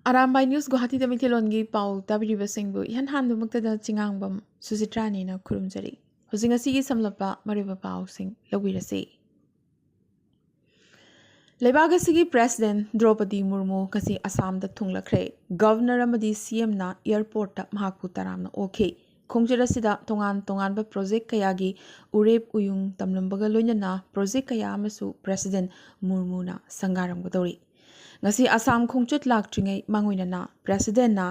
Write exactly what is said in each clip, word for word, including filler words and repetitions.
Arambai news ꯒꯨꯋꯥꯍꯥꯇꯤꯗ ꯃꯩꯇꯩꯂꯣꯟꯒꯤ ꯄꯥꯎ ꯇꯥꯕꯤꯔꯤꯕꯁꯤꯡꯕꯨ ꯏꯍꯥꯟ ꯍꯥꯟꯕꯃꯛꯇꯗ ꯆꯤꯉꯥꯡꯕꯝ ꯁꯨꯖꯤꯇ꯭ꯔꯥꯅꯤꯅ ꯈꯨꯔꯨꯝꯖꯔꯤ꯫ ꯍꯧꯖꯤꯛ ꯉꯁꯤꯒꯤ ꯁꯝꯂꯞꯄ ꯃꯔꯨꯑꯣꯏꯕ ꯄꯥꯎꯁꯤꯡ ꯂꯧꯕꯤꯔꯁꯤ꯫ ꯂꯩꯕꯥꯛ ꯑꯁꯤꯒꯤ ꯄ꯭ꯔꯦꯁꯤꯗꯦꯟ ꯗ꯭ꯔꯧꯄꯗꯤ ꯃꯨꯔꯃꯨ ꯉꯁꯤ ꯑꯁꯥꯝꯗ ꯊꯨꯡꯂꯈ꯭ꯔꯦ꯫ ꯒꯚꯔꯅꯔ ꯑꯃꯗꯤ ꯁꯤ ꯑꯦꯝꯅ ꯑꯦꯌꯔꯄꯣꯔꯠꯇ ꯃꯍꯥꯛꯄꯨ ꯇꯔꯥꯝꯅ ꯑꯣꯛꯈꯤ꯫ ꯈꯣꯡꯆꯠ ꯑꯁꯤꯗ ꯇꯣꯉꯥꯟ ꯇꯣꯉꯥꯟꯕ ꯄ꯭ꯔꯣꯖꯦꯛ ꯀꯌꯥꯒꯤ ꯎꯔꯦꯞ ꯎꯌꯨꯡ ꯇꯝꯂꯝꯕꯒ ꯂꯣꯏꯅꯅ ꯄ꯭ꯔꯣꯖꯦꯛ ꯀꯌꯥ ꯑꯃꯁꯨ ꯄ꯭ꯔꯦꯁꯤꯗꯦꯟ ꯃꯨꯔꯃꯨꯅ ꯁꯪꯒꯥꯔꯝꯒꯗꯧꯔꯤ꯫ ꯉꯁꯤ ꯑꯁꯥꯝ ꯈꯣꯡꯆꯠ ꯂꯥꯛꯇ꯭ꯔꯤꯉꯩ ꯃꯥꯡꯑꯣꯏꯅꯅ ꯄ꯭ꯔꯦꯁꯤꯗꯦꯟꯅ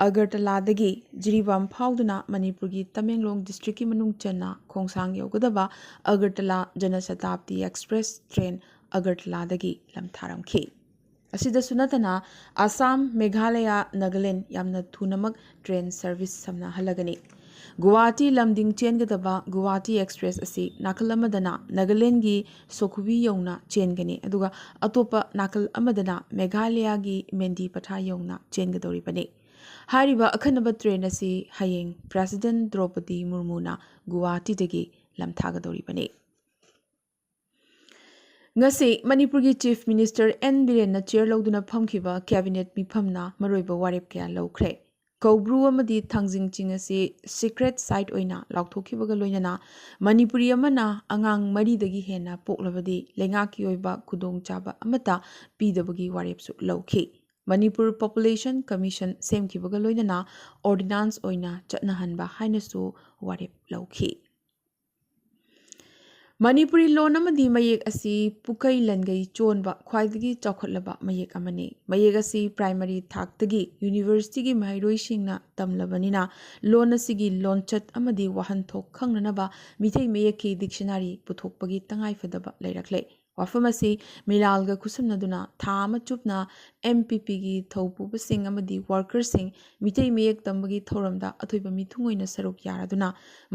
ꯑꯒꯔꯇꯂꯥꯗꯒꯤ ꯖꯤꯔꯤꯕꯥꯝ ꯐꯥꯎꯗꯨꯅ ꯃꯅꯤꯄꯨꯔꯒꯤ ꯇꯃꯦꯡꯂꯣꯡ ꯗꯤꯁꯇ꯭ꯔꯤꯛꯀꯤ ꯃꯅꯨꯡ ꯆꯟꯅ ꯈꯣꯡꯁꯥꯡ ꯌꯧꯒꯗꯕ ꯑꯒꯔꯇꯂꯥ ꯖꯅꯁꯇꯥꯕꯗꯤ ꯑꯦꯛꯁꯄ꯭ꯔꯦꯁ ꯇ꯭ꯔꯦꯟ ꯑꯒꯔꯇꯂꯥꯗꯒꯤ ꯂꯝꯊꯥꯔꯝꯈꯤ꯫ ꯑꯁꯤꯗꯁꯨ ꯅꯠꯇꯅ ꯑꯁꯥꯝ, ꯃꯦꯘꯥꯂꯌꯥ, ꯅꯥꯒꯥꯂꯦꯟ ꯌꯥꯝꯅ ꯊꯨꯅꯃꯛ ꯇ꯭ꯔꯦꯟ ꯁꯔꯚꯤꯁ ꯁꯝꯅꯍꯜꯂꯒꯅꯤ꯫ ꯒꯨꯋꯥꯍꯥꯇꯤ ꯂꯝꯗꯤꯡ ꯆꯦꯟꯒꯗꯕ ꯒꯨꯋꯥꯍꯥꯇꯤ ꯑꯦꯛꯁꯄ꯭ꯔꯦꯁ ꯑꯁꯤ ꯅꯥꯀꯜ ꯑꯃꯗꯅ ꯅꯥꯒꯥꯂꯦꯟꯒꯤ ꯁꯣꯈꯨꯕꯤ ꯌꯧꯅ ꯆꯦꯟꯒꯅꯤ, ꯑꯗꯨꯒ ꯑꯇꯣꯞꯄ ꯅꯥꯀꯜ ꯑꯃꯗꯅ ꯃꯦꯘꯥꯂꯌꯥꯒꯤ ꯃꯦꯟꯗꯤ ꯄꯊꯥ ꯌꯧꯅ ꯆꯦꯟꯒꯗꯧꯔꯤꯕꯅꯤ꯫ ꯍꯥꯏꯔꯤꯕ ꯑꯈꯟꯅꯕ ꯇ꯭ꯔꯦꯟ ꯑꯁꯤ ꯍꯌꯦꯡ ꯄ꯭ꯔꯦꯁꯤꯗꯦꯟ ꯗ꯭ꯔꯧꯄꯗꯤ ꯃꯨꯔꯃꯨꯅ ꯒꯨꯋꯥꯍꯥꯇꯤꯗꯒꯤ ꯂꯝꯊꯥꯒꯗꯧꯔꯤꯕꯅꯤ꯫ ꯉꯁꯤ ꯃꯅꯤꯄꯨꯔꯒꯤ ꯆꯤꯐ ꯃꯤꯅꯤꯁꯇꯔ ꯑꯦꯟ ꯕꯤꯔꯦꯟꯅ ꯆꯤꯌꯔ ꯂꯧꯗꯨꯅ ꯐꯝꯈꯤꯕ ꯀꯦꯕꯤꯅꯦꯠ ꯃꯤꯐꯝꯅ ꯃꯔꯨꯑꯣꯏꯕ ꯋꯥꯔꯦꯞ ꯀꯌꯥ ꯂꯧꯈ꯭ꯔꯦ꯫ ꯀꯧꯕ꯭ꯔꯨ ꯑꯃꯗꯤ ꯊꯥꯡꯖꯤꯡ ꯆꯤꯡ ꯑꯁꯤ ꯁꯤꯀ꯭ꯔꯦꯠ ꯁꯥꯏꯠ ꯑꯣꯏꯅ ꯂꯥꯎꯊꯣꯛꯈꯤꯕꯒ ꯂꯣꯏꯅꯅ ꯃꯅꯤꯄꯨꯔꯤ ꯑꯃꯅ ꯑꯉꯥꯡ ꯃꯔꯤꯗꯒꯤ ꯍꯦꯟꯅ ꯄꯣꯛꯂꯕꯗꯤ ꯂꯩꯉꯥꯛꯀꯤ ꯑꯣꯏꯕ ꯈꯨꯗꯣꯡꯆꯥꯕ ꯑꯃꯠꯇ ꯄꯤꯗꯕꯒꯤ ꯋꯥꯔꯦꯞꯁꯨ ꯂꯧꯈꯤ꯫ ꯃꯅꯤꯄꯨꯔ ꯄꯣꯄꯨꯂꯦꯁꯟ ꯀꯃꯤꯁꯟ ꯁꯦꯝꯈꯤꯕꯒ ꯂꯣꯏꯅꯅ ꯑꯣꯔꯗꯤꯅꯥꯟꯁ ꯑꯣꯏꯅ ꯆꯠꯅꯍꯟꯕ ꯍꯥꯏꯅꯁꯨ ꯋꯥꯔꯦꯞ ꯂꯧꯈꯤ꯫ ꯃꯅꯤꯄꯨꯔꯤ ꯂꯣꯟ ꯑꯃꯗꯤ ꯃꯌꯦꯛ ꯑꯁꯤ ꯄꯨꯀꯩ ꯂꯟꯒꯩ ꯆꯣꯟꯕ ꯈ꯭ꯋꯥꯏꯗꯒꯤ ꯆꯥꯎꯈꯠꯂꯕ ꯃꯌꯦꯛ ꯑꯃꯅꯤ꯫ ꯃꯌꯦꯛ ꯑꯁꯤ ꯄ꯭ꯔꯥꯏꯃꯔꯤ ꯊꯥꯛꯇꯒꯤ ꯌꯨꯅꯤꯚꯔꯁꯤꯇꯤꯒꯤ ꯃꯍꯩꯔꯣꯏꯁꯤꯡꯅ ꯇꯝꯂꯕꯅꯤꯅ ꯂꯣꯟ ꯑꯁꯤꯒꯤ ꯂꯣꯟꯆꯠ ꯑꯃꯗꯤ ꯋꯥꯍꯟꯊꯣꯛ ꯈꯪꯅꯅꯕ ꯃꯤꯇꯩ ꯃꯌꯦꯛꯀꯤ ꯗꯤꯛꯁꯅꯥꯔꯤ ꯄꯨꯊꯣꯛꯄꯒꯤ ꯇꯉꯥꯏꯐꯗꯕ ꯂꯩꯔꯛꯂꯦ꯫ ꯋꯥꯐꯝ ꯑꯁꯤ ꯃꯤꯂꯥꯜꯒ ꯈꯨꯠꯁꯝꯅꯗꯨꯅ ꯊꯥ ꯑꯃ ꯆꯨꯞꯅ ꯑꯦꯝ ꯄꯤ ꯄꯤꯒꯤ ꯊꯧꯄꯨꯕꯁꯤꯡ ꯑꯃꯗꯤ ꯋꯥꯔꯀꯔꯁꯤꯡ ꯃꯤꯇꯩ ꯃꯌꯦꯛ ꯇꯝꯕꯒꯤ ꯊꯧꯔꯝꯗ ꯑꯊꯣꯏꯕ ꯃꯤꯊꯨꯡ ꯑꯣꯏꯅ ꯁꯔꯨꯛ ꯌꯥꯔꯗꯨꯅ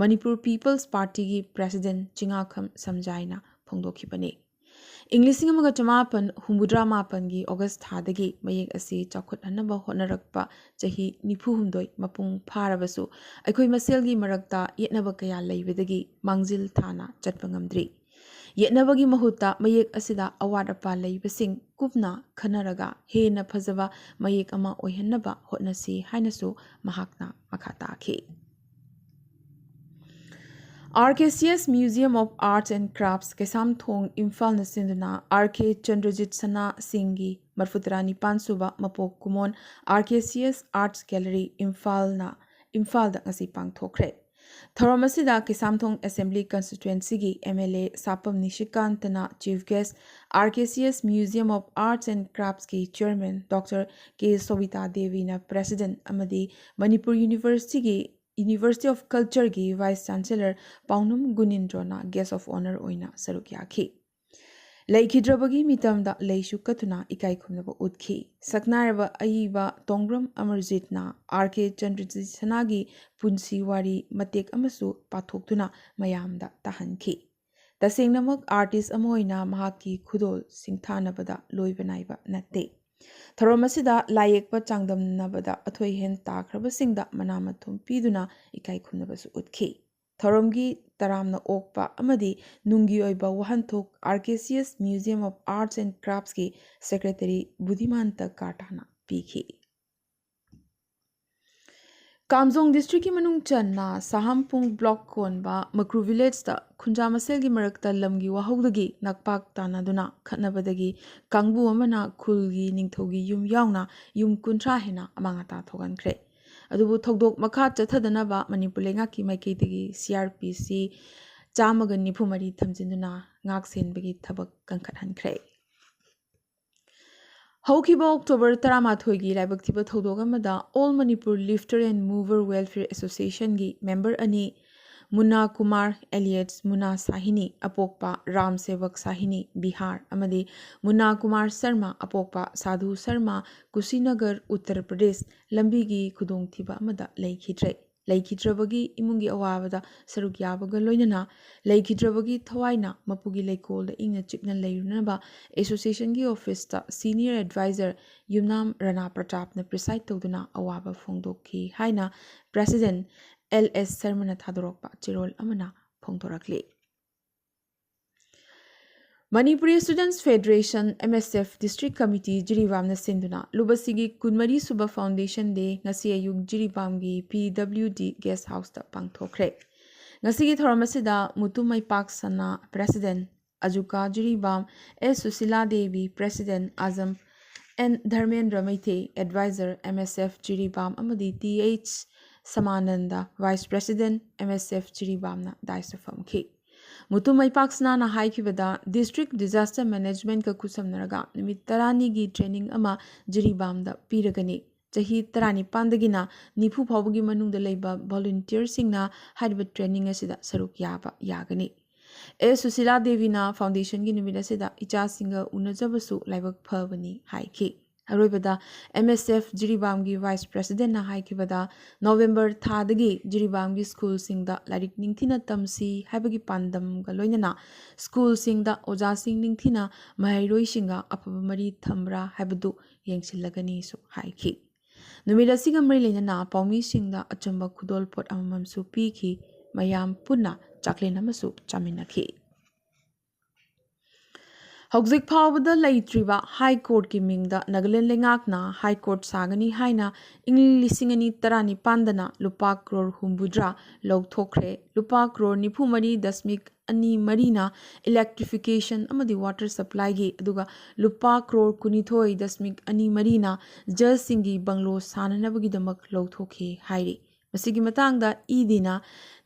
ꯃꯅꯤꯄꯨꯔ ꯄꯤꯄꯜꯁ ꯄꯥꯔꯇꯤꯒꯤ ꯄ꯭ꯔꯦꯁꯤꯗꯦꯟꯠ ꯆꯤꯡꯉꯥꯈꯝ ꯁꯝꯖꯥꯏꯅ ꯐꯣꯡꯗꯣꯛꯈꯤꯕꯅꯤ꯫ ꯏꯪ ꯂꯤꯁꯤꯡ ꯑꯃꯒ ꯆꯃꯥꯄꯟ ꯍꯨꯝꯐꯨꯇꯔꯥ ꯃꯥꯄꯟꯒꯤ ꯑꯣꯒꯁ ꯊꯥꯗꯒꯤ ꯃꯌꯦꯛ ꯑꯁꯤ ꯆꯥꯎꯈꯠꯍꯟꯅꯕ ꯍꯣꯠꯅꯔꯛꯄ ꯆꯍꯤ ꯅꯤꯐꯨ ꯍꯨꯝꯗꯣꯏ ꯃꯄꯨꯡ ꯐꯥꯔꯕꯁꯨ ꯑꯩꯈꯣꯏ ꯃꯁꯦꯜꯒꯤ ꯃꯔꯛꯇ ꯌꯦꯠꯅꯕ ꯀꯌꯥ ꯂꯩꯕꯗꯒꯤ ꯃꯥꯡꯖꯤꯜ ꯊꯥꯅ ꯆꯠꯄ ꯉꯝꯗ꯭ꯔꯤ꯫ ꯌꯦꯠꯅꯕꯒꯤ ꯃꯍꯨꯠꯇ ꯃꯌꯦꯛ ꯑꯁꯤꯗ ꯑꯋꯥꯠ ꯑꯄꯥ ꯂꯩꯕꯁꯤꯡ ꯀꯨꯞꯅ ꯈꯟꯅꯔꯒ ꯍꯦꯟꯅ ꯐꯖꯕ ꯃꯌꯦꯛ ꯑꯃ ꯑꯣꯏꯍꯟꯅꯕ ꯍꯣꯠꯅꯁꯤ ꯍꯥꯏꯅꯁꯨ ꯃꯍꯥꯛꯅ ꯃꯈꯥ ꯇꯥꯈꯤ꯫ R K C S Museum of Arts and Crafts, Keishamthong, ꯏꯝꯐꯥꯜꯅ ꯁꯤꯟꯗꯨꯅ R K ꯆꯟꯗ꯭ꯔꯖꯤꯠ ꯁꯅꯥ ꯁꯤꯡꯒꯤ ꯃꯔꯐꯨꯇꯔꯥ ꯅꯤꯄꯥꯟ ꯁꯨꯕ ꯃꯄꯣꯛ ꯀꯨꯝꯑꯣꯟ R K C S Arts Gallery, ꯏꯝꯐꯥꯜꯅ, ꯏꯝꯐꯥꯜꯗ ꯉꯁꯤ ꯄꯥꯡꯊꯣꯛꯈ꯭ꯔꯦ꯫ ꯊꯧꯔꯝ ꯑꯁꯤꯗ Keishamthong Assembly Constituencyꯒꯤ M L A ꯁꯥꯄꯝ ꯅꯤꯁꯤꯀꯥꯟꯇꯅ Chief Guest, R K C S Museum of Arts and Craftsꯀꯤ Chairman Doctor K ꯁꯣꯕꯤꯇꯥ ꯗꯦꯕꯤꯅ President ꯑꯃꯗꯤ Manipur Universityꯒꯤ, University of Cultureꯒꯤ Vice Chancellor ꯄꯥꯎꯅꯝ ꯒꯨꯅꯤꯟꯗ꯭ꯔꯣꯅ Guest of Honour ꯑꯣꯏꯅ ꯁꯔꯨꯛ ꯌꯥꯈꯤ꯫ ꯂꯩꯈꯤꯗ꯭ꯔꯕꯒꯤ ꯃꯤꯇꯝꯗ ꯂꯩꯁꯨ ꯀꯠꯇꯨꯅ ꯏꯀꯥꯏ ꯈꯨꯝꯅꯕ ꯎꯠꯈꯤ꯫ ꯁꯛꯅꯥꯏꯔꯕ ꯑꯏꯕ ꯇꯣꯡꯕ꯭ꯔꯝ ꯑꯃꯔꯖꯤꯠꯅ R K ꯆꯟꯗ꯭ꯔꯖꯤꯠ ꯁꯅꯥꯒꯤ ꯄꯨꯟꯁꯤ ꯋꯥꯔꯤ ꯃꯇꯦꯛ ꯑꯃꯁꯨ ꯄꯥꯊꯣꯛꯇꯨꯅ ꯃꯌꯥꯝꯗ ꯇꯥꯍꯟꯈꯤ꯫ ꯇꯁꯦꯡꯅꯃꯛ artist ꯑꯃ ꯑꯣꯏꯅ ꯃꯍꯥꯛꯀꯤ ꯈꯨꯗꯣꯜ ꯁꯤꯡꯊꯥꯅꯕꯗ ꯂꯣꯏꯕ ꯅꯥꯏꯕ ꯅꯠꯇꯦ꯫ ꯊꯧꯔꯝ ꯑꯁꯤꯗ ꯂꯥꯏꯌꯦꯛꯄ ꯆꯥꯡꯗꯝꯅꯕꯗ ꯑꯊꯣꯏ ꯍꯦꯟ ꯇꯥꯈ꯭ꯔꯕꯁꯤꯡꯗ ꯃꯅꯥ ꯃꯊꯨꯝ ꯄꯤꯗꯨꯅ ꯏꯀꯥꯏ ꯈꯨꯝꯅꯕꯁꯨ ꯎꯠꯈꯤ꯫ ꯊꯧꯔꯝꯒꯤ ꯇꯔꯥꯝꯅ ꯑꯣꯛꯄ ꯑꯃꯗꯤ ꯅꯨꯡꯒꯤ ꯑꯣꯏꯕ ꯋꯥꯍꯟꯊꯣꯛ R K C S Museum of Arts and Craftsꯀꯤ Secretary ꯕꯨꯙꯤꯃꯥꯟꯇ ꯀꯥꯔꯇꯥꯅ ꯄꯤꯈꯤ꯫ ꯀꯥꯝꯖꯣꯡ districtꯀꯤ ꯃꯅꯨꯡ ꯆꯟꯅ ꯁꯍꯥꯝꯄꯨꯡ block ꯀꯣꯟꯕ ꯃꯀ꯭ꯔꯨ villageꯇ ꯈꯨꯟꯖꯥ ꯃꯁꯦꯜꯒꯤ ꯃꯔꯛꯇ ꯂꯝꯒꯤ ꯋꯥꯍꯧꯗꯒꯤ ꯅꯛꯄꯥꯛ ꯇꯥꯟꯅꯗꯨꯅ ꯈꯠꯅꯕꯗꯒꯤ ꯀꯥꯡꯕꯨ ꯑꯃꯅ ꯈꯨꯜꯒꯤ ꯅꯤꯡꯊꯧꯒꯤ ꯌꯨꯝ ꯌꯥꯎꯅ ꯌꯨꯝ ꯀꯨꯟꯊ꯭ꯔꯥ ꯍꯦꯟꯅ ꯑꯃꯥꯡ ꯑꯇꯥ ꯊꯣꯛꯍꯟꯈ꯭ꯔꯦ꯫ ꯑꯗꯨꯕꯨ ꯊꯧꯗꯣꯛ ꯃꯈꯥ ꯆꯠꯊꯗꯅꯕ ꯃꯅꯤꯄꯨꯔ ꯂꯩꯉꯥꯛꯀꯤ ꯃꯥꯏꯀꯩꯗꯒꯤ C R P C ꯆꯥꯝꯃꯒ ꯅꯤꯐꯨ ꯃꯔꯤ ꯊꯝꯖꯤꯟꯗꯨꯅ ꯉꯥꯛ ꯁꯦꯟꯕꯒꯤ ꯊꯕꯛ ꯀꯟꯈꯠꯍꯟꯈ꯭ꯔꯦ꯫ ꯍꯧꯈꯤꯕ October ꯇꯔꯥꯃꯥꯊꯣꯏꯒꯤ ꯂꯥꯏꯕꯛ ꯊꯤꯕ ꯊꯧꯗꯣꯛ ꯑꯃꯗ All Manipur Lifter and Mover Welfare Associationꯒꯤ member ꯑꯅꯤ, ꯃꯨꯟꯅꯥ ꯀꯨꯃꯥꯔ alias ꯃꯨꯟꯅꯥ ꯁꯥꯍꯤꯅꯤ, ꯑꯄꯣꯛꯄ ꯔꯥꯝ ꯁꯦꯕꯛ ꯁꯥꯍꯤꯅꯤ, ꯕꯤꯍꯥꯔ, ꯑꯃꯗꯤ ꯃꯨꯟꯅꯥ ꯀꯨꯃꯥꯔ ꯁꯔꯃ, ꯑꯄꯣꯛꯄ ꯁꯥꯙꯨ ꯁꯔꯃ, ꯀꯨꯁꯤꯅꯒꯔ, ꯎꯠꯇꯔ ꯄ꯭ꯔꯗꯦꯁ, ꯂꯝꯕꯤꯒꯤ ꯈꯨꯗꯣꯡꯊꯤꯕ ꯑꯃꯗ ꯂꯩꯈꯤꯗ꯭ꯔꯦ꯫ ꯂꯩꯈꯤꯗ꯭ꯔꯕꯒꯤ ꯏꯃꯨꯡꯒꯤ ꯑꯋꯥꯕꯗ ꯁꯔꯨꯛ ꯌꯥꯕꯒ ꯂꯣꯏꯅꯅ ꯂꯩꯈꯤꯗ꯭ꯔꯕꯒꯤ ꯊꯋꯥꯏꯅ ꯃꯄꯨꯒꯤ ꯂꯩꯀꯣꯜꯗ ꯏꯪꯅ ꯆꯤꯛꯅ ꯂꯩꯔꯨꯅꯕ associationꯒꯤ officeꯇ senior advisor ꯌꯨꯝꯅꯥꯝ ꯔꯅꯥ ꯄ꯭ꯔꯇꯥꯞꯅ preside ꯇꯧꯗꯨꯅ ꯑꯋꯥꯕ ꯐꯣꯡꯗꯣꯛꯈꯤ ꯍꯥꯏꯅ president L S ꯁꯔꯃꯅ ꯊꯥꯗꯣꯔꯛꯄ ꯆꯦꯔꯣꯜ ꯑꯃꯅ ꯐꯣꯡꯗꯣꯔꯛꯂꯤ꯫ Manipuri Students Federation, M S F, District Committee, ꯖꯤꯔꯤꯕꯥꯝꯅ ꯁꯤꯟꯗꯨꯅ ꯂꯨꯕꯁꯤꯒꯤ ꯀꯨꯟꯃꯔꯤ ꯁꯨꯕ Foundation Day ꯉꯁꯤ ꯑꯌꯨꯛ ꯖꯤꯔꯤꯕꯥꯝꯒꯤ P W D Guest Houseꯇ ꯄꯥꯡꯊꯣꯛꯈ꯭ꯔꯦ꯫ ꯉꯁꯤꯒꯤ ꯊꯧꯔꯝ ꯑꯁꯤꯗ ꯃꯨꯇꯨꯝ ꯃꯩꯄꯥꯛ ꯁꯅꯥ, President, ꯑꯖꯨꯀꯥ Jiribam, S Sushila Devi, President, ꯑꯖꯝ, N Dharmendra Meitei, Advisor, M S F Jiribam, ꯑꯃꯗꯤ T H ꯁꯃꯥꯅꯟꯗ, Vice President, M S F ꯖꯤꯔꯤꯕꯥꯝꯅ dais ꯐꯝꯈꯤ꯫ Mutum ꯃꯩꯄꯥꯛ ꯁꯅꯥꯅ ꯍꯥꯏꯈꯤꯕꯗ, District Disaster Managementꯀ ꯈꯨꯠꯁꯝꯅꯔꯒ ꯅꯨꯃꯤꯠ ꯇꯔꯥꯅꯤꯒꯤ training ꯑꯃ ꯖꯤꯔꯤꯕꯥꯝꯗ ꯄꯤꯔꯒꯅꯤ꯫ ꯆꯍꯤ ꯇꯔꯥꯅꯤꯄꯥꯟꯗꯒꯤꯅ ꯅꯤꯐꯨ ꯐꯥꯎꯕꯒꯤ ꯃꯅꯨꯡꯗ ꯂꯩꯕ volunteerꯁꯤꯡꯅ ꯍꯥꯏꯔꯤꯕ training ꯑꯁꯤꯗ ꯁꯔꯨꯛ ꯌꯥꯕ ꯌꯥꯒꯅꯤ꯫ S ꯁꯨꯁꯤꯂꯥ ꯗꯦꯕꯤꯅ Foundationꯒꯤ ꯅꯨꯃꯤꯠ ꯑꯁꯤꯗ ꯏꯆꯥꯁꯤꯡꯒ ꯎꯅꯖꯕꯁꯨ ꯂꯥꯏꯕꯛ ꯐꯕꯅꯤ ꯍꯥꯏꯈꯤ꯫ ꯑꯔꯣꯏꯕꯗ M S F ꯖꯤꯔꯤꯕꯥꯝꯒꯤ Vice Presidentꯅ ꯍꯥꯏꯈꯤꯕꯗ, November ꯊꯥꯗꯒꯤ ꯖꯤꯔꯤꯕꯥꯝꯒꯤ schoolꯁꯤꯡꯗ ꯂꯥꯏꯔꯤꯛ ꯅꯤꯡꯊꯤꯅ ꯇꯝꯁꯤ ꯍꯥꯏꯕꯒꯤ ꯄꯥꯟꯗꯝꯒ ꯂꯣꯏꯅꯅ schoolꯁꯤꯡꯗ ꯑꯣꯖꯥꯁꯤꯡ ꯅꯤꯡꯊꯤꯅ ꯃꯍꯩꯔꯣꯏꯁꯤꯡꯒ ꯑꯐꯕ ꯃꯔꯤ ꯊꯝꯕ꯭ꯔꯥ ꯍꯥꯏꯕꯗꯨ ꯌꯦꯡꯁꯤꯜꯂꯒꯅꯤꯁꯨ ꯍꯥꯏꯈꯤ꯫ ꯅꯨꯃꯤꯠ ꯑꯁꯤꯒ ꯃꯔꯤ ꯂꯩꯅꯅ ꯄꯥꯎꯃꯤꯁꯤꯡꯗ ꯑꯆꯨꯝꯕ ꯈꯨꯗꯣꯜꯄꯣꯠ ꯑꯃꯃꯝꯁꯨ ꯄꯤꯈꯤ꯫ ꯃꯌꯥꯝ ꯄꯨꯟꯅ ꯆꯥꯛꯂꯦꯟ ꯑꯃꯁꯨ ꯆꯥꯃꯤꯟꯅꯈꯤ꯫ ꯍꯧꯖꯤꯛ ꯐꯥꯎꯕꯗ ꯂꯩꯇ꯭ꯔꯤꯕ High Courtꯀꯤ ꯃꯤꯡꯗ ꯅꯥꯒꯥꯂꯦꯟ ꯂꯩꯉꯥꯛꯅ High Court ꯁꯥꯒꯅꯤ ꯍꯥꯏꯅ ꯏꯪ ꯂꯤꯁꯤꯡ ꯑꯅꯤ ꯇꯔꯥꯅꯤꯄꯥꯟꯗꯅ ꯂꯨꯄꯥ ꯀ꯭ꯔꯣꯔ ꯍꯨꯝꯐꯨꯇꯔꯥ ꯂꯧꯊꯣꯛꯈ꯭ꯔꯦ꯫ ꯂꯨꯄꯥ ꯀ꯭ꯔꯣꯔ ꯅꯤꯐꯨ ꯃꯔꯤ ꯗꯁꯃꯤꯛ ꯑꯅꯤ ꯃꯔꯤꯅ electrification ꯑꯃꯗꯤ water supplyꯒꯤ, ꯑꯗꯨꯒ ꯂꯨꯄꯥ ꯀ꯭ꯔꯣꯔ ꯀꯨꯟꯅꯤꯊꯣꯏ ꯗꯁꯃꯤꯛ ꯑꯅꯤ ꯃꯔꯤꯅ judgeꯁꯤꯡꯒꯤ bungalow ꯁꯥꯅꯅꯕꯒꯤꯗꯃꯛ ꯂꯧꯊꯣꯛꯈꯤ ꯍꯥꯏꯔꯤ꯫ ꯃꯁꯤꯒꯤ ꯃꯇꯥꯡꯗ EDꯅ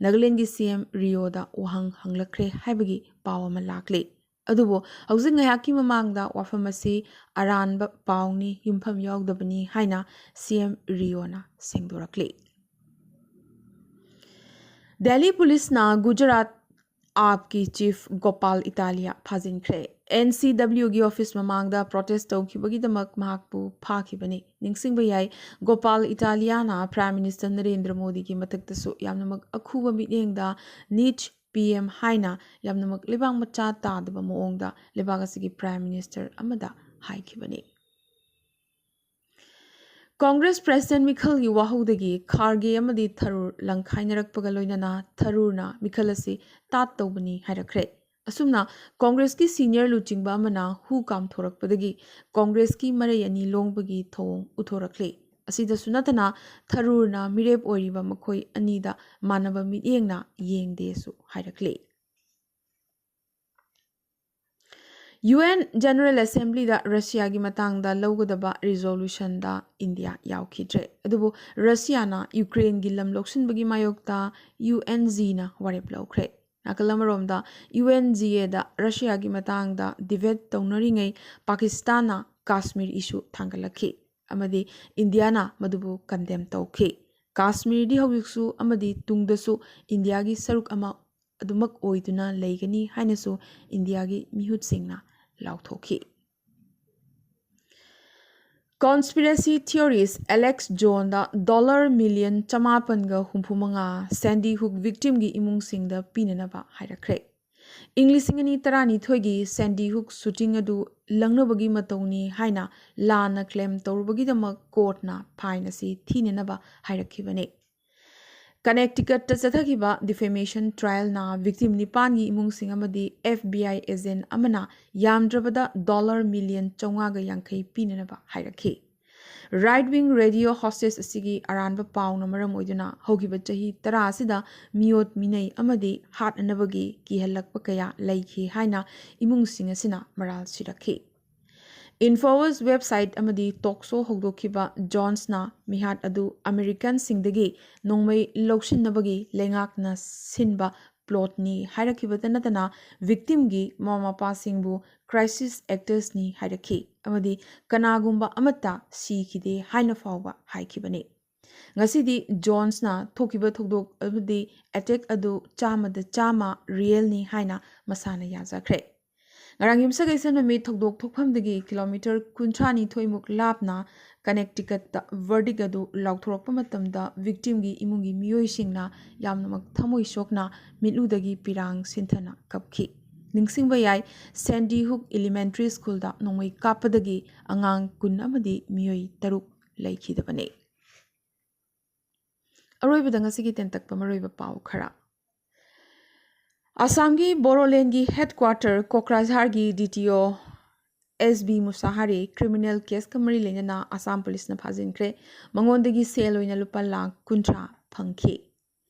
ꯅꯥꯒꯥꯂꯦꯟꯒꯤ CM ꯔꯤꯑꯣꯗ ꯋꯥꯍꯪ ꯍꯪꯂꯛꯈ꯭ꯔꯦ ꯍꯥꯏꯕꯒꯤ ꯄꯥꯎ ꯑꯃ ꯂꯥꯛꯂꯤ꯫ ꯑꯗꯨꯕꯨ ꯍꯧꯖꯤꯛ ꯉꯥꯏꯍꯥꯛꯀꯤ ꯃꯃꯥꯡꯗ ꯋꯥꯐꯝ ꯑꯁꯤ ꯑꯔꯥꯟꯕ ꯄꯥꯎꯅꯤ, ꯌꯨꯝꯐꯝ ꯌꯥꯎꯗꯕꯅꯤ ꯍꯥꯏꯅ CM ꯔꯤꯑꯣꯅ ꯁꯦꯡꯗꯣꯔꯛꯂꯤ꯫ ꯗꯦꯜꯂꯤ ꯄꯨꯂꯤꯁꯅ ꯒꯨꯖꯔꯥꯠ AAPꯀꯤ chief ꯒꯣꯄꯥꯜ ꯏꯇꯥꯂꯤꯌꯥ ꯐꯥꯖꯤꯟꯈ꯭ꯔꯦ꯫ NCWꯒꯤ office ꯃꯃꯥꯡꯗ protest ꯇꯧꯈꯤꯕꯒꯤꯗꯃꯛ ꯃꯍꯥꯛꯄꯨ ꯐꯥꯈꯤꯕꯅꯤ꯫ ꯅꯤꯡꯁꯤꯡꯕ ꯌꯥꯏ, ꯒꯣꯄꯥꯜ ꯏꯇꯥꯂꯤꯌꯥꯅ Prime Minister ꯅꯔꯦꯟꯗ꯭ꯔ ꯃꯣꯗꯤꯒꯤ ꯃꯊꯛꯇꯁꯨ ꯌꯥꯝꯅꯃꯛ ꯑꯈꯨꯕ ꯃꯤꯠꯌꯦꯡꯗ Neet PM ꯍꯥꯏꯅ ꯌꯥꯝꯅꯃꯛ ꯂꯩꯕꯥꯛ ꯃꯆꯥ ꯇꯥꯗꯕ ꯃꯑꯣꯡꯗ ꯂꯩꯕꯥꯛ ꯑꯁꯤꯒꯤ Prime Minister ꯑꯃꯗ ꯍꯥꯏꯈꯤꯕꯅꯤ꯫ Congress President ꯃꯤꯈꯜꯒꯤ ꯋꯥꯍꯧꯗꯒꯤ ꯈꯥꯔꯒꯦ ꯑꯃꯗꯤ ꯊꯔꯨꯔ ꯂꯪꯈꯥꯏꯅꯔꯛꯄꯒ ꯂꯣꯏꯅꯅ ꯊꯔꯨꯔꯅ ꯃꯤꯈꯜ ꯑꯁꯤ ꯇꯥꯠ ꯇꯧꯕꯅꯤ ꯍꯥꯏꯔꯛꯈ꯭ꯔꯦ꯫ ꯑꯁꯨꯝꯅ ꯀꯣꯡꯒ꯭ꯔꯦꯁꯀꯤ senior ꯂꯨꯆꯤꯡꯕ ꯑꯃꯅ ꯍꯨ ꯀꯥꯝꯊꯣꯔꯛꯄꯗꯒꯤ ꯀꯣꯡꯒ꯭ꯔꯦꯁꯀꯤ ꯃꯔꯩ ꯑꯅꯤ ꯂꯣꯡꯕꯒꯤ ꯊꯧꯑꯣꯡ ꯎꯠꯊꯣꯔꯛꯂꯤ꯫ ꯑꯁꯤꯗꯁꯨ ꯅꯠꯇꯅ ꯊꯔꯨꯔꯅ ꯃꯤꯔꯦꯞ ꯑꯣꯏꯔꯤꯕ ꯃꯈꯣꯏ ꯑꯅꯤꯗ ꯃꯥꯟꯅꯕ ꯃꯤꯠꯌꯦꯡꯅ ꯌꯦꯡꯗꯦꯁꯨ ꯍꯥꯏꯔꯛꯂꯤ꯫ UN General Assemblyꯗ ꯔꯁꯤꯌꯥꯒꯤ ꯃꯇꯥꯡꯗ ꯂꯧꯒꯗꯕ resolutionꯗ ꯏꯟꯗꯤꯌꯥ ꯌꯥꯎꯈꯤꯗ꯭ꯔꯦ꯫ ꯑꯗꯨꯕꯨ ꯔꯁꯤꯌꯥꯅ ꯌꯨꯀ꯭ꯔꯦꯟꯒꯤ ꯂꯝ ꯂꯧꯁꯤꯟꯕꯒꯤ ꯃꯥꯌꯣꯛꯇ UNGꯅ ꯋꯥꯔꯦꯞ ꯂꯧꯈ꯭ꯔꯦ꯫ ꯅꯥꯀꯜ ꯑꯃꯔꯣꯝꯗ UNGAꯗ ꯔꯁꯤꯌꯥꯒꯤ ꯃꯇꯥꯡꯗ debate ꯇꯧꯅꯔꯤꯉꯩ ꯄꯥꯀꯤꯁꯇꯥꯟꯅ ꯀꯥꯁꯃꯤꯔ issue ꯊꯥꯡꯒꯠꯂꯛꯈꯤ ꯑꯃꯗꯤ ꯏꯟꯗꯤꯌꯥꯅ ꯃꯗꯨꯕꯨ condemn ꯇꯧꯈꯤ꯫ ꯀꯥꯁꯃꯤꯔꯗꯤ ꯍꯧꯖꯤꯛꯁꯨ ꯑꯃꯗꯤ ꯇꯨꯡꯗꯁꯨ ꯏꯟꯗꯤꯌꯥꯒꯤ ꯁꯔꯨꯛ ꯑꯃ ꯑꯗꯨꯃꯛ ꯑꯣꯏꯗꯨꯅ ꯂꯩꯒꯅꯤ ꯍꯥꯏꯅꯁꯨ ꯏꯟꯗꯤꯌꯥꯒꯤ ꯃꯤꯍꯨꯠꯁꯤꯡꯅ ꯂꯥꯎꯊꯣꯛꯈꯤ꯫ Conspiracy theorist Alex Jonesꯗ dollar million ꯆꯃꯥꯄꯟꯒ ꯍꯨꯝꯐꯨ ꯃꯉꯥ Sandy Hook victimꯒꯤ ꯏꯃꯨꯡꯁꯤꯡꯗ ꯄꯤꯅꯅꯕ ꯍꯥꯏꯔꯛꯈ꯭ꯔꯦ꯫ ꯏꯪ ꯂꯤꯁꯤꯡ ꯑꯅꯤ ꯇꯔꯥꯅꯤꯊꯣꯏꯒꯤ Sandy Hook shooting ꯑꯗꯨ ꯂꯪꯅꯕꯒꯤ ꯃꯇꯧꯅꯤ ꯍꯥꯏꯅ ꯂꯥꯟꯅ claim ꯇꯧꯔꯨꯕꯒꯤꯗꯃꯛ courtꯅ fine ꯑꯁꯤ ꯊꯤꯅꯅꯕ ꯍꯥꯏꯔꯛꯈꯤꯕꯅꯤ꯫ Connecticutꯇ ꯆꯠꯊꯈꯤꯕ defamation trialꯅ victim ꯅꯤꯄꯥꯟꯒꯤ ꯏꯃꯨꯡꯁꯤꯡ ꯑꯃꯗꯤ FBI agent ꯑꯃꯅ ꯌꯥꯝꯗ꯭ꯔꯕꯗ dollar million ꯆꯥꯝꯃꯉꯥꯒ ꯌꯥꯡꯈꯩ ꯄꯤꯅꯅꯕ ꯍꯥꯏꯔꯛꯈꯤ꯫ Right wing radio hostage ꯑꯁꯤꯒꯤ ꯑꯔꯥꯟꯕ ꯄꯥꯎꯅ ꯃꯔꯝ ꯑꯣꯏꯗꯨꯅ ꯍꯧꯈꯤꯕ ꯆꯍꯤ ꯇꯔꯥ ꯑꯁꯤꯗ ꯃꯤꯑꯣꯠ ꯃꯤꯅꯩ ꯑꯃꯗꯤ ꯍꯥꯠꯅꯅꯕꯒꯤ ꯀꯤꯍꯜꯂꯛꯄ ꯀꯌꯥ ꯂꯩꯈꯤ ꯍꯥꯏꯅ ꯏꯃꯨꯡꯁꯤꯡ ꯑꯁꯤꯅ ꯃꯔꯥꯜ ꯁꯤꯔꯛꯈꯤ꯫ Infowars website ꯑꯃꯗꯤ talk show ꯍꯧꯗꯣꯛꯈꯤꯕ Jonesꯅ ꯃꯤꯍꯥꯠ ꯑꯗꯨ Americanꯁꯤꯡꯗꯒꯤ ꯅꯣꯡꯃꯩ ꯂꯧꯁꯤꯟꯅꯕꯒꯤ ꯂꯩꯉꯥꯛꯅ ꯁꯤꯟꯕ plotꯅꯤ ꯍꯥꯏꯔꯛꯈꯤꯕꯇ ꯅꯠꯇꯅ victimꯒꯤ ꯃꯃꯥ ꯃꯄꯥꯁꯤꯡꯕꯨ crisis actorsꯅꯤ ꯍꯥꯏꯔꯛꯈꯤ ꯑꯃꯗꯤ ꯀꯅꯥꯒꯨꯝꯕ ꯑꯃꯠꯇ ꯁꯤꯈꯤꯗꯦ ꯍꯥꯏꯅ ꯐꯥꯎꯕ ꯍꯥꯏꯈꯤꯕꯅꯤ꯫ ꯉꯁꯤꯗꯤ Jonesꯅ ꯊꯣꯛꯈꯤꯕ ꯊꯧꯗꯣꯛ ꯑꯃꯗꯤ attack ꯑꯗꯨ ꯆꯥꯝꯃꯗ ꯆꯥꯝꯃ realꯅꯤ ꯍꯥꯏꯅ ꯃꯁꯥꯅ ꯌꯥꯖꯈ꯭ꯔꯦ꯫ ꯉꯔꯥꯡ ꯌꯨꯝꯁꯀꯩꯁ ꯅꯨꯃꯤꯠ ꯊꯧꯗꯣꯛ ꯊꯣꯛꯐꯝꯗꯒꯤ kilometre ꯀꯨꯟꯊ꯭ꯔꯥ ꯅꯤꯊꯣꯏꯃꯨꯛ ꯂꯥꯞꯅ Connecticutꯇ verdict ꯑꯗꯨ ꯂꯥꯎꯊꯣꯔꯛꯄ ꯃꯇꯝꯗ victimꯒꯤ ꯏꯃꯨꯡꯒꯤ ꯃꯤꯑꯣꯏꯁꯤꯡꯅ ꯌꯥꯝꯅꯃꯛ ꯊꯃꯣꯏ ꯁꯣꯛꯅ ꯃꯤꯠꯂꯨꯗꯒꯤ ꯄꯤꯔꯥꯡ ꯁꯤꯟꯊꯅ ꯀꯞꯈꯤ꯫ ꯅꯤꯡꯁꯤꯡꯕ ꯌꯥꯏ, Sandy Hook Elementary Schoolꯗ ꯅꯣꯡꯃꯩ ꯀꯥꯞꯄꯗꯒꯤ ꯑꯉꯥꯡ ꯀꯨꯟ ꯑꯃꯗꯤ ꯃꯤꯑꯣꯏ ꯇꯔꯨꯛ ꯂꯩꯈꯤꯗꯕꯅꯤ꯫ ꯑꯔꯣꯏꯕꯗ ꯉꯁꯤꯒꯤ ꯇꯦꯟꯇꯛꯄ ꯃꯔꯨꯑꯣꯏꯕ ꯄꯥꯎ ꯈꯔ꯫ ꯑꯁꯥꯝꯒꯤ ꯕꯣꯔꯣꯂꯦꯟꯒꯤ ꯍꯦꯗꯀ꯭ꯋꯥꯇꯔ ꯀꯣꯀ꯭ꯔꯥꯖꯍꯥꯔꯒꯤ ꯗꯤ ꯇꯤ ꯑꯣ ꯑꯦꯁ ꯕꯤ ꯃꯨꯁꯥꯍꯥꯔꯤ ꯀ꯭ꯔꯤꯃꯤꯅꯦꯜ ꯀꯦꯁꯀ ꯃꯔꯤ ꯂꯩꯅꯅ ꯑꯁꯥꯝ ꯄꯨꯂꯤꯁꯅ ꯐꯥꯖꯤꯟꯈ꯭ꯔꯦ꯫ ꯃꯉꯣꯟꯗꯒꯤ ꯁꯦꯜ ꯑꯣꯏꯅ ꯂꯨꯄꯥ ꯂꯥꯈ ꯀꯨꯟꯊ꯭ꯔꯥ ꯐꯪꯈꯤ꯫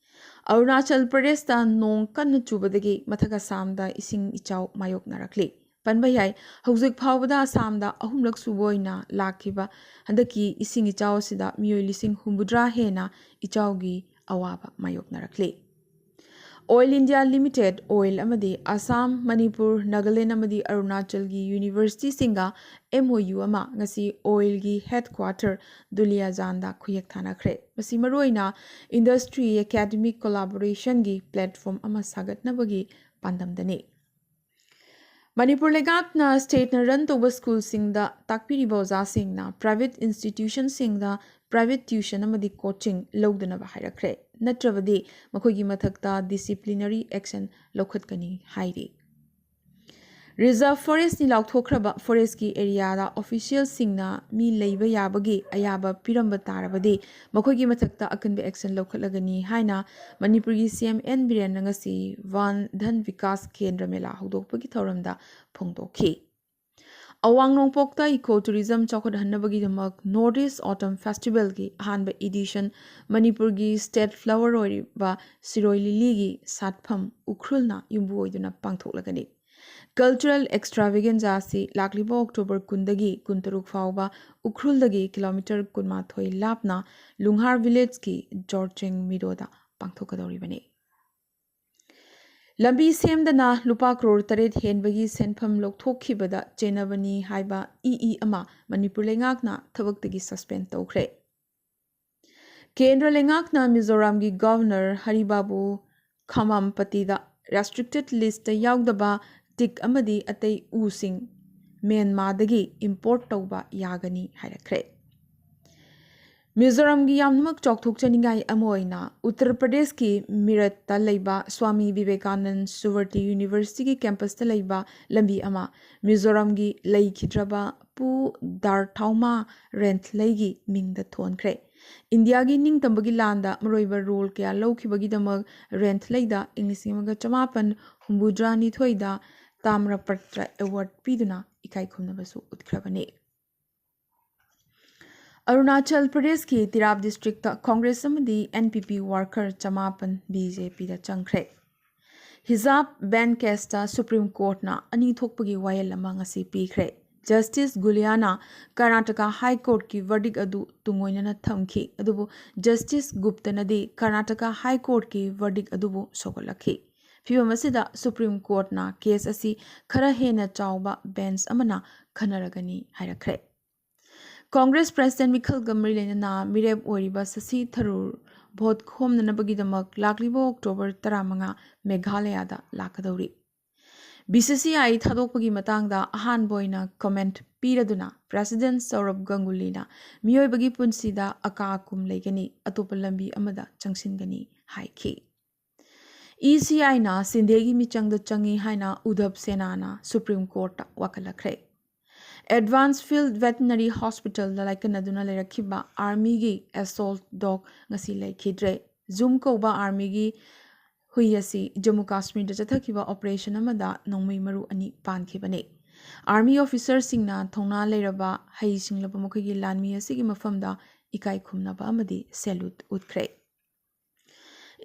ꯑꯔꯨꯅꯥꯆꯜ ꯄ꯭ꯔꯗꯦꯁꯇ ꯅꯣꯡ ꯀꯟꯅ ꯆꯨꯕꯗꯒꯤ ꯃꯊꯛ ꯑꯁꯥꯝꯗ ꯏꯁꯤꯡ ꯏꯆꯥꯎ ꯃꯥꯌꯣꯛꯅꯔꯛꯂꯤ꯫ ꯄꯟꯕ ꯌꯥꯏ, ꯍꯧꯖꯤꯛ ꯐꯥꯎꯕꯗ ꯑꯁꯥꯝꯗ ꯑꯍꯨꯝꯂꯛ ꯁꯨꯕ ꯑꯣꯏꯅ ꯂꯥꯛꯈꯤꯕ ꯍꯟꯗꯛꯀꯤ ꯏꯁꯤꯡ ꯏꯆꯥꯎ ꯑꯁꯤꯗ ꯃꯤꯑꯣꯏ ꯂꯤꯁꯤꯡ ꯍꯨꯝꯐꯨꯇꯔꯥ ꯍꯦꯟꯅ ꯏꯆꯥꯎꯒꯤ ꯑꯋꯥꯕ ꯃꯥꯌꯣꯛꯅꯔꯛꯂꯤ꯫ ꯑꯣꯏꯜ ꯏꯟꯗꯤꯌꯥ ꯂꯤꯃꯤꯇꯦꯗ, ꯑꯣꯏꯜ ꯑꯃꯗꯤ ꯑꯁꯥꯝ, ꯃꯅꯤꯄꯨꯔ, ꯅꯥꯒꯥꯂꯦꯟ ꯑꯃꯗꯤ ꯑꯔꯨꯅꯥꯆꯜꯒꯤ ꯌꯨꯅꯤꯚꯔꯁꯤꯇꯤꯁꯤꯡꯒ ꯑꯦꯝ ꯑꯣ ꯌꯨ ꯑꯃ ꯉꯁꯤ ꯑꯣꯏꯜꯒꯤ ꯍꯦꯗꯀ꯭ꯋꯥꯇꯔ ꯗꯨꯂꯤꯌꯥꯖꯥꯟꯗ ꯈꯨꯌꯦꯛ ꯊꯥꯅꯈ꯭ꯔꯦ꯫ ꯃꯁꯤ ꯃꯔꯨꯑꯣꯏꯅ ꯏꯟꯗꯁꯇ꯭ꯔꯤ ꯑꯦꯀꯥꯗꯃꯤꯛ ꯀꯣꯂꯥꯕꯣꯔꯦꯁꯟꯒꯤ ꯄ꯭ꯂꯦꯠꯐꯣꯔꯝ ꯑꯃ ꯁꯥꯒꯠꯅꯕꯒꯤ ꯄꯥꯟꯗꯝꯗꯅꯤ꯫ ꯃꯅꯤꯄꯨꯔ ꯂꯩꯉꯥꯛꯅ ꯁ꯭ꯇꯦꯠꯅ ꯔꯟ ꯇꯧꯕ ꯁ꯭ꯀꯨꯜꯁꯤꯡꯗ ꯇꯥꯛꯄꯤꯔꯤꯕ ꯑꯣꯖꯥꯁꯤꯡꯅ ꯄ꯭ꯔꯥꯏꯚꯦꯠ ꯏꯟꯁꯇꯤꯇ꯭ꯌꯨꯁꯟꯁꯤꯡꯗ ꯄ꯭ꯔꯥꯏꯚꯦꯠ ꯇ꯭ꯌꯨꯁꯟ ꯑꯃꯗꯤ ꯀꯣꯆꯤꯡ ꯂꯧꯗꯅꯕ ꯍꯥꯏꯔꯛꯈ꯭ꯔꯦ꯫ ꯅꯠꯇ꯭ꯔꯕꯗꯤ ꯃꯈꯣꯏꯒꯤ ꯃꯊꯛꯇ ꯗꯤꯁꯤꯄ꯭ꯂꯤꯅꯔꯤ ꯑꯦꯛꯁꯟ ꯂꯧꯈꯠꯀꯅꯤ ꯍꯥꯏꯔꯤ꯫ ꯔꯤꯖꯔꯚ ꯐꯣꯔꯦꯁ꯭ꯠꯅꯤ ꯂꯥꯎꯊꯣꯛꯈ꯭ꯔꯕ ꯐꯣꯔꯦꯁ꯭ꯠꯀꯤ ꯑꯦꯔꯤꯌꯥꯗ ꯑꯣꯐꯤꯁꯤꯌꯦꯜꯁꯤꯡꯅ ꯃꯤ ꯂꯩꯕ ꯌꯥꯕꯒꯤ ꯑꯌꯥꯕ ꯄꯤꯔꯝꯕ ꯇꯥꯔꯕꯗꯤ ꯃꯈꯣꯏꯒꯤ ꯃꯊꯛꯇ ꯑꯀꯟꯕ ꯑꯦꯛꯁꯟ ꯂꯧꯈꯠꯂꯒꯅꯤ ꯍꯥꯏꯅ ꯃꯅꯤꯄꯨꯔꯒꯤ ꯁꯤ ꯑꯦꯝ ꯑꯦꯟ ꯕꯤꯔꯦꯟꯅ ꯉꯁꯤ ꯋꯥꯟ ꯙꯟ ꯕꯤꯀꯥꯁ ꯀꯦꯟꯗ꯭ꯔ ꯃꯦꯂꯥ ꯍꯧꯗꯣꯛꯄꯒꯤ ꯊꯧꯔꯝꯗ ꯐꯣꯡꯗꯣꯛꯈꯤ꯫ ꯑꯋꯥꯡ ꯅꯣꯡꯄꯣꯛꯇ ꯏꯀꯣ ꯇꯨꯔꯤꯖꯝ ꯆꯥꯎꯈꯠꯍꯟꯅꯕꯒꯤꯗꯃꯛ ꯅꯣꯔꯠ ꯏꯁ꯭ꯠ ꯑꯣꯇꯝ ꯐꯦꯁꯇꯤꯚꯦꯜꯒꯤ ꯑꯍꯥꯟꯕ ꯏꯗꯤꯁꯟ ꯃꯅꯤꯄꯨꯔꯒꯤ ꯁ꯭ꯇꯦꯠ ꯐ꯭ꯂꯥꯋꯔ ꯑꯣꯏꯔꯤꯕ ꯁꯤꯔꯣꯏ ꯂꯤꯂꯤꯒꯤ ꯁꯥꯠꯐꯝ ꯎꯈ꯭ꯔꯨꯜꯅ ꯌꯨꯝꯕꯨ ꯑꯣꯏꯗꯨꯅ ꯄꯥꯡꯊꯣꯛꯂꯒꯅꯤ꯫ ꯀꯜꯆꯔꯦꯜ ꯑꯦꯛꯁꯇ꯭ꯔꯥꯚꯦꯒꯦꯟꯖꯥ ꯑꯁꯤ ꯂꯥꯛꯂꯤꯕ ꯑꯣꯛꯇꯣꯕꯔ ꯀꯨꯟꯗꯒꯤ ꯀꯨꯟꯇꯔꯨꯛ ꯐꯥꯎꯕ ꯎꯈ꯭ꯔꯨꯜꯗꯒꯤ ꯀꯤꯂꯣꯃꯤꯇꯔ ꯀꯨꯟꯃꯥꯊꯣꯏ ꯂꯥꯞꯅ ꯂꯨꯡꯍꯥꯔ ꯚꯤꯂꯦꯖꯀꯤ ꯖꯣꯔꯆꯦꯡ ꯃꯤꯗꯣꯗ ꯄꯥꯡꯊꯣꯛꯀꯗꯧꯔꯤꯕꯅꯤ꯫ ꯂꯝꯕꯤ ꯁꯦꯝꯗꯅ ꯂꯨꯄꯥ ꯀ꯭ꯔꯣꯔ ꯇꯔꯦꯠ ꯍꯦꯟꯕꯒꯤ ꯁꯦꯟꯐꯝ ꯂꯧꯊꯣꯛꯈꯤꯕꯗ ꯆꯦꯟꯅꯕꯅꯤ ꯍꯥꯏꯕ ꯏ ꯏ ꯑꯃ ꯃꯅꯤꯄꯨꯔ ꯂꯩꯉꯥꯛꯅ ꯊꯕꯛꯇꯒꯤ ꯁꯁꯄꯦꯟ ꯇꯧꯈ꯭ꯔꯦ꯫ ꯀꯦꯟꯗ꯭ꯔ ꯂꯩꯉꯥꯛꯅ ꯃꯤꯖꯣꯔꯥꯝꯒꯤ ꯒꯚꯔꯅꯔ ꯍꯔꯤꯕꯥꯕꯨ ꯈꯥꯃꯥꯝꯄꯇꯤꯗ ꯔꯦꯁꯇ꯭ꯔꯤꯛꯇꯦꯗ ꯂꯤꯁꯇ ꯌꯥꯎꯗꯕ ꯇꯤꯛ ꯑꯃꯗꯤ ꯑꯇꯩ ꯎꯁꯤꯡ ꯃ꯭ꯌꯥꯟꯃꯥꯔꯗꯒꯤ ꯏꯝꯄꯣꯔꯠ ꯇꯧꯕ ꯌꯥꯒꯅꯤ ꯍꯥꯏꯔꯛꯈ꯭ꯔꯦ꯫ ꯃꯤꯖꯣꯔꯥꯝꯒꯤ ꯌꯥꯝꯅꯃꯛ ꯆꯥꯎꯊꯣꯛꯆꯅꯤꯡꯉꯥꯏ ꯑꯃ ꯑꯣꯏꯅ ꯎꯠꯇꯔ ꯄ꯭ꯔꯗꯦꯁꯀꯤ ꯃꯤꯔꯠꯇ ꯂꯩꯕ ꯁ꯭ꯋꯥꯃꯤ ꯚꯤꯕꯦꯀꯥꯅꯟꯗ ꯁꯨꯕꯔꯇꯤ ꯌꯨꯅꯤꯚꯔꯁꯤꯇꯤꯒꯤ ꯀꯦꯝꯄꯁꯇ ꯂꯩꯕ ꯂꯝꯕꯤ ꯑꯃ ꯃꯤꯖꯣꯔꯥꯝꯒꯤ ꯂꯩꯈꯤꯗ꯭ꯔꯕ ꯄꯨ ꯗꯥꯔꯊꯥꯎꯃꯥ ꯔꯦꯟꯊꯂꯩꯒꯤ ꯃꯤꯡꯗ ꯊꯣꯟꯈ꯭ꯔꯦ꯫ ꯏꯟꯗꯤꯌꯥꯒꯤ ꯅꯤꯡꯇꯝꯕꯒꯤ ꯂꯥꯟꯗ ꯃꯔꯨꯑꯣꯏꯕ ꯔꯣꯜ ꯀꯌꯥ ꯂꯧꯈꯤꯕꯒꯤꯗꯃꯛ ꯔꯦꯟꯊꯂꯩꯗ ꯏꯪ ꯂꯤꯁꯤꯡ ꯑꯃꯒ ꯆꯃꯥꯄꯟ ꯍꯨꯝꯐꯨꯇꯔꯥꯅꯤꯊꯣꯏꯗ ꯇꯥꯃ꯭ꯔꯄꯇ꯭ꯔ ꯑꯦꯋꯥꯔꯗ ꯄꯤꯗꯨꯅ ꯏꯀꯥꯏ ꯈꯨꯝꯅꯕꯁꯨ ꯎꯠꯈ꯭ꯔꯕꯅꯤ꯫ ꯑꯔꯨꯅꯥꯆꯜ ꯄ꯭ꯔꯗꯦꯁꯀꯤ ꯇꯤꯔꯥꯞ ꯗꯤꯁꯇ꯭ꯔꯤꯛꯇ ꯀꯣꯡꯒ꯭ꯔꯦꯁ ꯑꯃꯗꯤ NPP ꯋꯥꯔꯀꯔ ꯆꯃꯥꯄꯟ BJPꯗ ꯆꯪꯈ꯭ꯔꯦ꯫ ꯍꯤꯖꯥꯕ ꯕꯦꯟ ꯀꯦꯁꯇ ꯁꯨꯄ꯭ꯔꯤꯝ ꯀꯣꯔꯠꯅ ꯑꯅꯤ ꯊꯣꯛꯄꯒꯤ ꯋꯥꯌꯦꯜ ꯑꯃ ꯉꯁꯤ ꯄꯤꯈ꯭ꯔꯦ꯫ ꯖꯁꯇꯤꯁ ꯒꯨꯂꯤꯌꯥꯅ ꯀꯔꯅꯥꯇꯀꯥ ꯍꯥꯏ ꯀꯣꯔꯠꯀꯤ ꯚꯔꯗꯤꯛ ꯑꯗꯨ ꯇꯨꯡꯑꯣꯏꯅꯅ ꯊꯝꯈꯤ, ꯑꯗꯨꯕꯨ ꯖꯁꯇꯤꯁ ꯒꯨꯞꯇꯅꯗꯤ ꯀꯔꯅꯥꯇꯀꯥ ꯍꯥꯏ ꯀꯣꯔꯠꯀꯤ ꯚꯔꯗꯤꯛ ꯑꯗꯨꯕꯨ ꯁꯧꯒꯠꯂꯛꯈꯤ꯫ ꯐꯤꯕꯝ ꯑꯁꯤꯗ ꯁꯨꯄ꯭ꯔꯤꯝ ꯀꯣꯔꯠꯅ ꯀꯦꯁ ꯑꯁꯤ ꯈꯔ ꯍꯦꯟꯅ ꯆꯥꯎꯕ ꯕꯦꯟꯆ ꯑꯃꯅ ꯈꯟꯅꯔꯒꯅꯤ ꯍꯥꯏꯔꯛꯈ꯭ꯔꯦ꯫ ꯀꯣꯡꯒ꯭ꯔꯦꯁ ꯄ꯭ꯔꯦꯁꯤꯗꯦꯟꯠ ꯃꯤꯈꯜꯒ ꯃꯔꯤ ꯂꯩꯅꯅ ꯃꯤꯔꯦꯞ ꯑꯣꯏꯔꯤꯕ ꯁꯁꯤ ꯊꯔꯨꯔ ꯚꯣꯠ ꯈꯣꯝꯅꯅꯕꯒꯤꯗꯃꯛ ꯂꯥꯛꯂꯤꯕ ꯑꯣꯛꯇꯣꯕꯔ ꯇꯔꯥꯃꯉꯥ ꯃꯦꯘꯥꯂꯌꯥꯗ ꯂꯥꯛꯀꯗꯧꯔꯤ꯫ BCCI ꯊꯥꯗꯣꯛꯄꯒꯤ ꯃꯇꯥꯡꯗ ꯑꯍꯥꯟꯕ ꯑꯣꯏꯅ ꯀꯃꯦꯟꯠ ꯄꯤꯔꯗꯨꯅ ꯄ꯭ꯔꯦꯁꯤꯗꯦꯟꯠ ꯁꯧꯔꯚ ꯒꯪꯒꯨꯂꯤꯅ ꯃꯤꯑꯣꯏꯕꯒꯤ ꯄꯨꯟꯁꯤꯗ ꯑꯀꯥ ꯑꯀꯨꯝ ꯂꯩꯒꯅꯤ, ꯑꯇꯣꯞꯄ ꯂꯝꯕꯤ ꯑꯃꯗ ꯆꯪꯁꯤꯟꯒꯅꯤ ꯍꯥꯏꯈꯤ꯫ ECIꯅ ꯁꯤꯟꯙꯦꯒꯤ ꯃꯤꯆꯪꯗ ꯆꯪꯏ ꯍꯥꯏꯅ ꯎꯗꯙꯕ ꯁꯦꯅꯥꯅ ꯁꯨꯄ꯭ꯔꯤꯝ ꯀꯣꯔꯠꯇ ꯋꯥꯀꯠꯂꯛꯈ꯭ꯔꯦ꯫ ꯑꯦꯗꯚꯥꯟꯁ ꯐꯤꯜꯗ ꯚꯦꯇꯤꯅꯔꯤ ꯍꯣꯁꯄꯤꯇꯥꯜꯗ ꯂꯥꯏꯀꯠꯅꯗꯨꯅ ꯂꯩꯔꯛꯈꯤꯕ ꯑꯥꯔꯃꯤꯒꯤ ꯑꯦꯁꯣꯜꯠ ꯗꯣꯒ ꯉꯁꯤ ꯂꯩꯈꯤꯗ꯭ꯔꯦ꯫ ꯖꯨꯝ ꯀꯧꯕ ꯑꯥꯔꯃꯤꯒꯤ ꯍꯨꯏ ꯑꯁꯤ ꯖꯝꯃꯨ ꯀꯥꯁꯃꯤꯔꯗ ꯆꯠꯊꯈꯤꯕ ꯑꯣꯄꯔꯦꯁꯟ ꯑꯃꯗ ꯅꯣꯡꯃꯩ ꯃꯔꯨ ꯑꯅꯤ ꯄꯥꯟꯈꯤꯕꯅꯤ꯫ ꯑꯥꯔꯃꯤ ꯑꯣꯐꯤꯁꯔꯁꯤꯡꯅ ꯊꯧꯅꯥ ꯂꯩꯔꯕ ꯍꯩꯁꯤꯡꯂꯕ ꯃꯈꯣꯏꯒꯤ ꯂꯥꯟꯃꯤ ꯑꯁꯤꯒꯤ ꯃꯐꯝꯗ ꯏꯀꯥꯏ ꯈꯨꯝꯅꯕ ꯑꯃꯗꯤ ꯁꯦꯂꯨꯠ ꯎꯠꯈ꯭ꯔꯦ꯫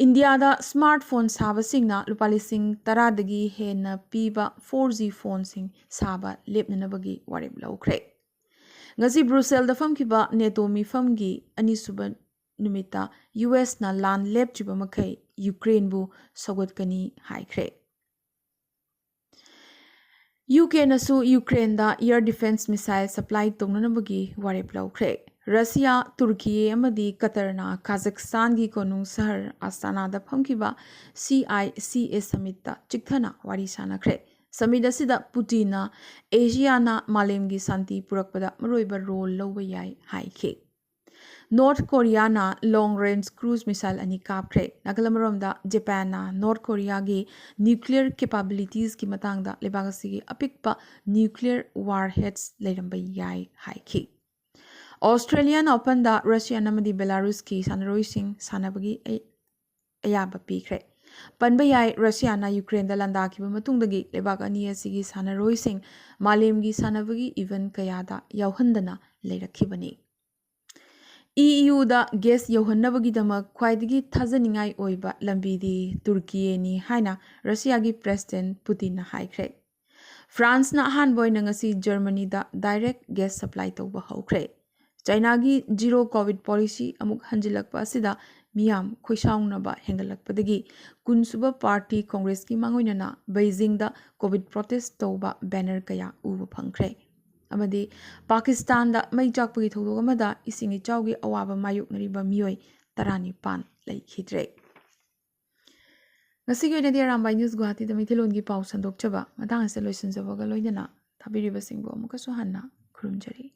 ꯏꯟꯗꯤꯌꯥꯗ ꯁ꯭ꯃꯥꯔꯠ ꯐꯣꯟ ꯁꯥꯕꯁꯤꯡꯅ ꯂꯨꯄꯥ ꯂꯤꯁꯤꯡ ꯇꯔꯥꯗꯒꯤ ꯍꯦꯟꯅ ꯄꯤꯕ four G ꯐꯣꯟꯁꯤꯡ ꯁꯥꯕ ꯂꯦꯞꯅꯅꯕꯒꯤ ꯋꯥꯔꯦꯞ ꯂꯧꯈ꯭ꯔꯦ꯫ ꯉꯁꯤ ꯕ꯭ꯔꯨꯁꯦꯜꯗ ꯐꯝꯈꯤꯕ ꯅꯦꯇꯣ ꯃꯤꯐꯝꯒꯤ ꯑꯅꯤꯁꯨꯕ ꯅꯨꯃꯤꯠꯇ USꯅ ꯂꯥꯟ ꯂꯦꯞꯇ꯭ꯔꯤꯕ ꯃꯈꯩ ꯌꯨꯀ꯭ꯔꯦꯟꯕꯨ ꯁꯧꯒꯠꯀꯅꯤ ꯍꯥꯏꯈ꯭ꯔꯦ꯫ UKꯅꯁꯨ ꯌꯨꯀ꯭ꯔꯦꯟꯗ air defence missile supply ꯇꯧꯅꯅꯕꯒꯤ ꯋꯥꯔꯦꯞ ꯂꯧꯈ꯭ꯔꯦ꯫ ꯔꯁꯤꯌꯥ, ꯇꯨꯔꯀꯤ ꯑꯃꯗꯤ ꯀꯇꯔꯅ ꯀꯥꯖꯥꯈꯁꯇꯥꯟꯒꯤ ꯀꯣꯅꯨꯡ ꯁꯍꯔ ꯑꯁꯇꯥꯅꯥꯗ ꯐꯝꯈꯤꯕ CICA summitꯇ ꯆꯤꯛꯊꯅ ꯋꯥꯔꯤ ꯁꯥꯟꯅꯈ꯭ꯔꯦ꯫ Summit ꯑꯁꯤꯗ ꯄꯨꯇꯤꯟꯅ ꯑꯦꯁꯤꯌꯥꯅ ꯃꯥꯂꯦꯝꯒꯤ ꯁꯥꯟꯇꯤ ꯄꯨꯔꯛꯄꯗ ꯃꯔꯨꯑꯣꯏꯕ ꯔꯣꯜ ꯂꯧꯕ ꯌꯥꯏ ꯍꯥꯏꯈꯤ꯫ ꯅꯣꯔꯠ ꯀꯣꯔꯤꯌꯥꯅ long range cruise missile ꯑꯅꯤ ꯀꯥꯞꯈ꯭ꯔꯦ꯫ ꯅꯥꯀꯜ ꯑꯃꯔꯣꯝꯗ ꯖꯄꯥꯟꯅ ꯅꯣꯔꯠ ꯀꯣꯔꯤꯌꯥꯒꯤ nuclear capabilitiesꯀꯤ ꯃꯇꯥꯡꯗ ꯂꯩꯕꯥꯛ ꯑꯁꯤꯒꯤ ꯑꯄꯤꯛꯄ nuclear warheads ꯂꯩꯔꯝꯕ ꯌꯥꯏ ꯍꯥꯏꯈꯤ꯫ Australian Openꯗ Russian ꯑꯃꯗꯤ Belarusꯀꯤ ꯁꯥꯟꯅꯔꯣꯏꯁꯤꯡ ꯁꯥꯟꯅꯕꯒꯤ ꯑꯩ- ꯑꯌꯥꯕ ꯄꯤꯈ꯭ꯔꯦ꯫ ꯄꯟꯕ ꯌꯥꯏ, ꯔꯁꯤꯌꯥꯅ ꯌꯨꯀ꯭ꯔꯦꯟꯗ ꯂꯥꯟꯗꯥꯈꯤꯕ ꯃꯇꯨꯡꯗꯒꯤ ꯂꯩꯕꯥꯛ ꯑꯅꯤ ꯑꯁꯤꯒꯤ ꯁꯥꯟꯅꯔꯣꯏꯁꯤꯡ ꯃꯥꯂꯦꯝꯒꯤ ꯁꯥꯟꯅꯕꯒꯤ ꯏꯚꯦꯟꯠ ꯀꯌꯥꯗ ꯌꯥꯎꯍꯟꯗꯅ ꯂꯩꯔꯛꯈꯤꯕꯅꯤ꯫ ꯏ ꯌꯨꯗ ꯒ꯭ꯌꯥꯁ ꯌꯧꯍꯟꯅꯕꯒꯤꯗꯃꯛ ꯈ꯭ꯋꯥꯏꯗꯒꯤ ꯊꯥꯖꯅꯤꯡꯉꯥꯏ ꯑꯣꯏꯕ ꯂꯝꯕꯤꯗꯤ ꯇꯨꯔꯀꯤꯌꯦꯅꯤ ꯍꯥꯏꯅ ꯔꯁꯤꯌꯥꯒꯤ ꯄ꯭ꯔꯦꯁꯤꯗꯦꯟꯠ ꯄꯨꯇꯤꯟꯅ ꯍꯥꯏꯈ꯭ꯔꯦ꯫ ꯐ꯭ꯔꯥꯟꯁꯅ ꯑꯍꯥꯟꯕ ꯑꯣꯏꯅ ꯉꯁꯤ ꯖꯔꯃꯅꯤꯗ ꯗꯥꯏꯔꯦꯛ ꯒ꯭ꯌꯥꯁ ꯁꯄ꯭ꯂꯥꯏ ꯇꯧꯕ ꯍꯧꯈ꯭ꯔꯦ꯫ ꯆꯥꯏꯅꯥꯒꯤ ꯖꯤꯔꯣ ꯀꯣꯚꯤꯗ ꯄꯣꯂꯤꯁꯤ ꯑꯃꯨꯛ ꯍꯟꯖꯤꯜꯂꯛꯄ ꯑꯁꯤꯗ ꯃꯤꯌꯥꯝ ꯈꯣꯏꯁꯥꯎꯅꯕ ꯍꯦꯟꯒꯠꯂꯛꯄꯗꯒꯤ ꯀꯨꯟꯁꯨꯕ ꯄꯥꯔꯇꯤ ꯀꯣꯡꯒ꯭ꯔꯦꯁꯀꯤ ꯃꯥꯡꯑꯣꯏꯅꯅ ꯕꯩꯖꯤꯡꯗ ꯀꯣꯚꯤꯗ ꯄ꯭ꯔꯣꯇꯦꯁ ꯇꯧꯕ ꯕꯦꯅꯔ ꯀꯌꯥ ꯎꯕ ꯐꯪꯈ꯭ꯔꯦ꯫ ꯑꯃꯗꯤ ꯄꯥꯀꯤꯁꯇꯥꯟꯗ ꯃꯩ ꯆꯥꯛꯄꯒꯤ ꯊꯧꯗꯣꯛ ꯑꯃꯗ ꯏꯁꯤꯡ ꯏꯆꯥꯎꯒꯤ ꯑꯋꯥꯕ ꯃꯥꯌꯣꯛꯅꯔꯤꯕ ꯃꯤꯑꯣꯏ ꯇꯔꯥꯅꯤꯄꯥꯟ ꯂꯩꯈꯤꯗ꯭ꯔꯦ꯫ ꯉꯁꯤꯒꯤ ꯑꯣꯏꯅꯗꯤ ꯑꯔꯥꯝꯕꯥꯏ ꯅ꯭ꯌꯨꯁ ꯒꯨꯋꯥꯍꯥꯇꯤꯗ ꯃꯩꯇꯩꯂꯣꯟꯒꯤ ꯄꯥꯎ ꯁꯟꯗꯣꯛꯆꯕ ꯃꯇꯥꯡ ꯑꯁꯤꯗ ꯂꯣꯏꯁꯤꯟꯖꯕꯒ ꯂꯣꯏꯅꯅ ꯊꯥꯕꯤꯔꯤꯕꯁꯤꯡꯕꯨ ꯑꯃꯨꯛꯀꯁꯨ ꯍꯟꯅ ꯈꯨꯔꯨꯝꯖꯔꯤ꯫